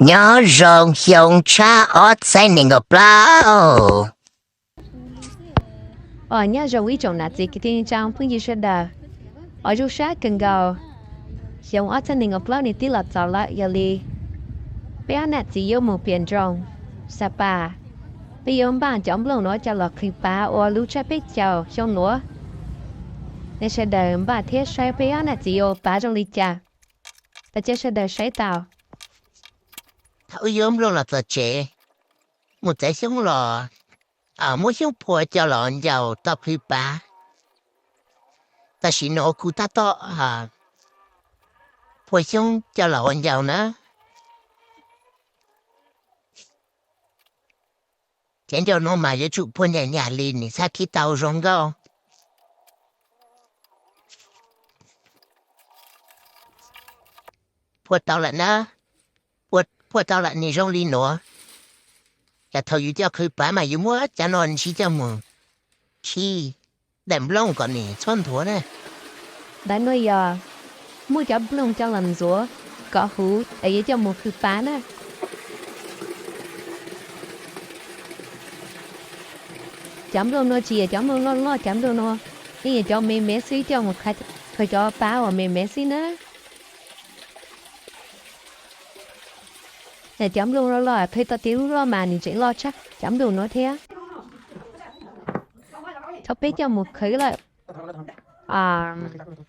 Nyob zoo xyoo tshab ob txhiab nees nkaum plaub. Os, nyob zoo ib tsoom nam txiv kwv tij neej tsaa phooj ywg sawv daws. Os, zoo sab kawg nkaus, xyoo ob txhiab nees nkaum plaub nws twb los txaus lawm, yog li peb ob nam txiv yuav mus pias nroog Sa Pas. Peb yuav npaj cov nplooj nuav coj los qhwv pav ua lub tshaj peb caug xyoo nuav. Nej sawv daws npaj thiab saib peb ob nam txiv yuav pav zoo li cas. Pab cov sawv daws saib tau. Thaum wb yuav nplooj los txog tsev, mus txais xyoob los, muab xyoob phua coj los ua ncauj tau qhwv pav. Tam sim no kuv tab tom phua xyoob coj los ua ncauj na. Cov ncauj nuav mas yuav tsum phua nyam nyam li nws thiaj khwv tau zoo nkauj. Phua tau lawm na, phua tau lawm nws zoo li nuav. Yog thaum yus coj qhwv pav mas yus muab cov no ntsis coj mus khij daim nplooj kom nws txhob nthuav na. Ntawm nuav yog muab cov nplooj coj los ntxuav kom huv es yuav coj mus qhwv pav na. Cov nplooj nuav tsis yog cov nplooj loj loj, cov nplooj nuav yeej yog cov me me xwb, coj mus qhwv cov pav uas me me xwb na. Cov nplooj loj loj qhwv tau tib lub loj mas nws tseem loj tshaj cov nplooj nuav thiab. Thaum peb coj mus qhwv lawm,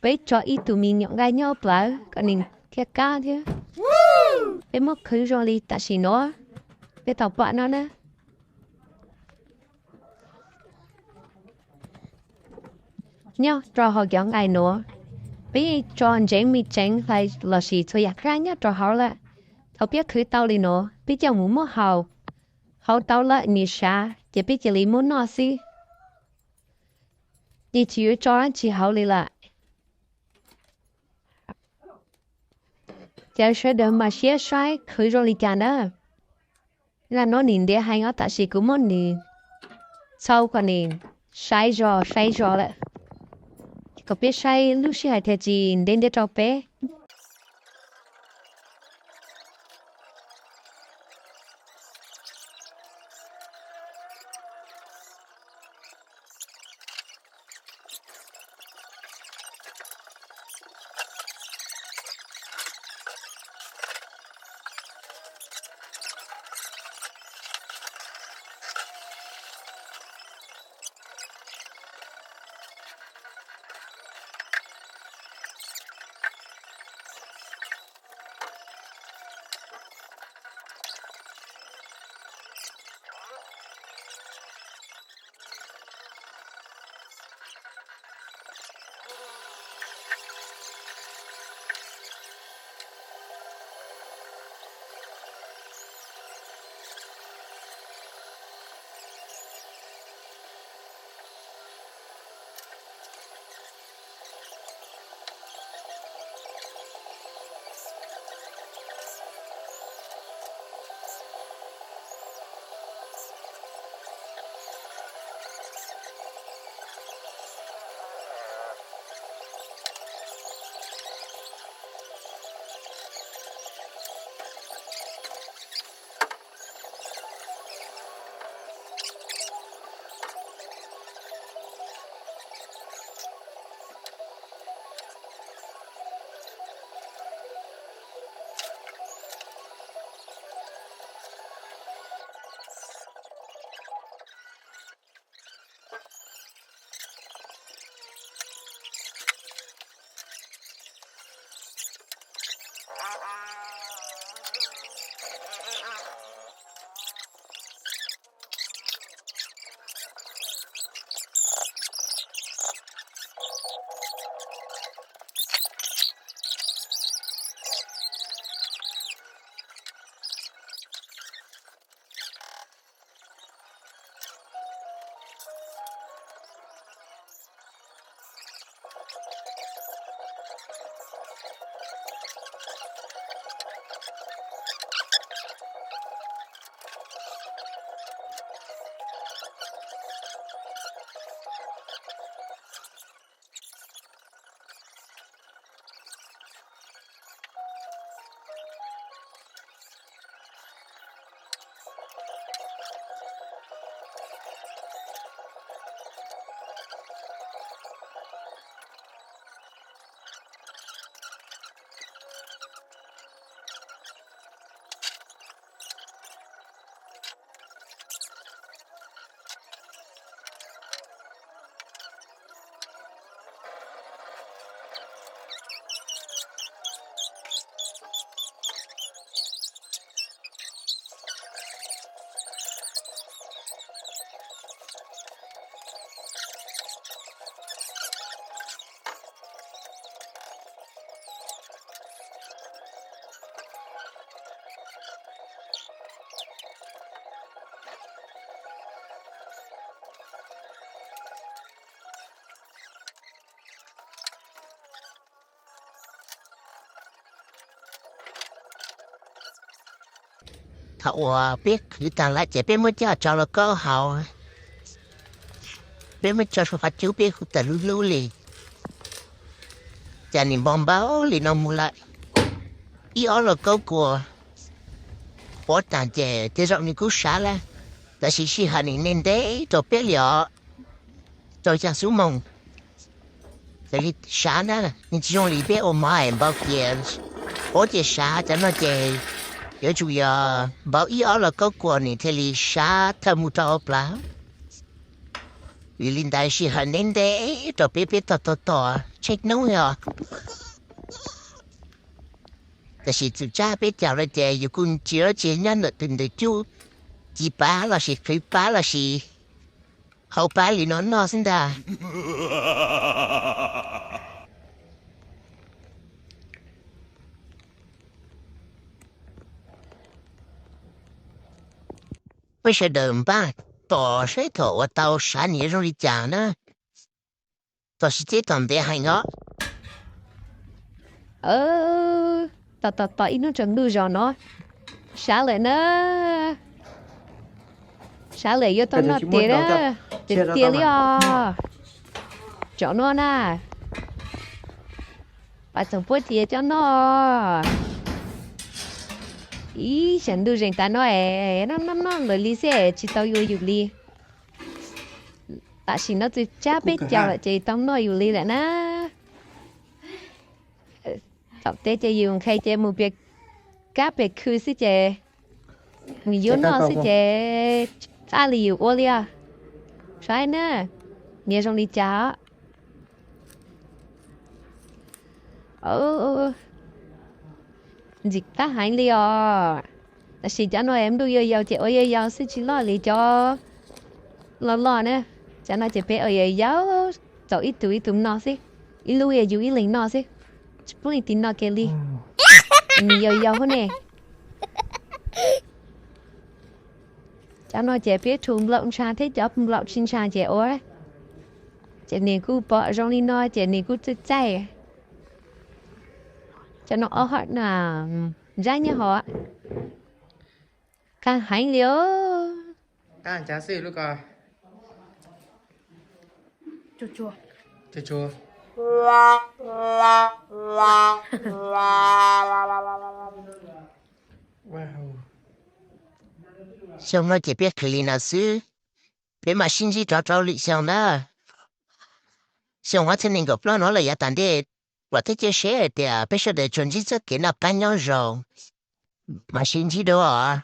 peb tso ib tug me nyuam nqaij nyob plawv kom nws thiaj qab thiab. Peb muab qhwv zoo li tam sim nuav peb tau pom no na. Nyob rau hauv cov nqaij nuav, peb yeej tso ntseev me tseev hlais lossis txhua yam qab nyob rau hauv lawm. Thaum peb qhwv tau li nuav peb coj mus muab hau, hau tau lawm nws sav ces peb cia li muab noj xwb, yeej tsis yuav tso dab tsi hauv li lawm. Cov sawv daws mas siab saib qhwv zoo li cas na. Zaj nuav nws ntiav heev os, tab sis kuv muab nws txhau kom nws saib zog saib zog lawm, kom peb saib lub sij hawm thiaj tsis ntev ntev rau peb. Thaum uas peb qhwv tag lawm ces peb muab coj tso lauj kaub hauv, peb muab tso rau qhov cub peb hu tawm lub hlub li. Ces nws npau npau li no mus lawm ib ob lauj kaub kua. Ua tag ces tej zaum nws kuj sab lawm, tab sis sij hawm nws ntev ntev rau peb li os, rau xya xuab moos. Raws li sab na, nws tsis zoo li peb ua mov es npau kiag, ua ces sab. Cov no ces yuav tsum yog npau ib ob lauj kaub kua nws thiaj li sab thawj mus rau hauv plawv. Vim li ntawd sij hawm ntev ntev rau peb, peb tos tos tos tsheej hnub os. Tab sis txawm tsab peb caug lawm ces yus kuj tsis ua tsi, nyob ntawm tus ntawd cub ci pab lossis qhwv pab lossis hau pab li no noj xwb ntag. Peb sawv daws npaj tos saib thaum uas tau sab nws yuav zoo li cas na. Tos sib txeb tom ntev heev os. Tos tos tos ib hnub tsaus ntuj zos no, sab lawm na. Sab lawm yuav tau noj tiag na. Tiag tiag li os. Cov no na, pab txoom puab cia coj noj. Ib xyaw ntuj zeeg tas no es noj noj noj lawm li xwb es tsis tau yuav yus li. Tam sim no txawm tsab peb caug lawm ces tau noj yus li lawm na. Thaum teb ces yus nqhis ces mus pem kab pem khw xwb ces mus yuav noj xwb ces txaj li yus ua li os. Saib na, nyias zoo li cas. Ntxim qab heev li os. Tab sis cov no es ntuj yau yau ces ua yau yau xwb tsis loj li cov loj loj na. Cov no ces peb ua yau yau, txaus ib tug ib tug noj xwb, ib lub yus ib leeg noj xwb, tsis pub leej twg noj kiag li. Nws yau yau hab ne. Cov no ces peb rhu nplaum ntsha thiab cov nplaum tsis ntsha ces ua, ces nws kuj pom zoo li no ces nws kuj txaij txaij. Cov no ob hom na, ntsab nyob hov. Qab heev li os. Xyoo no ces peb qhwv li no xwb, peb mam sib ntsib rov rau lwm xyoo na. Xyoo ob txhiab nees nkaum plaub no lawm yav tas ntej, vam thiab cia siab hais tias peb sawv daws tsuas ntsib txoj kev noj qab nyob zoo, mam sib ntsib dua os.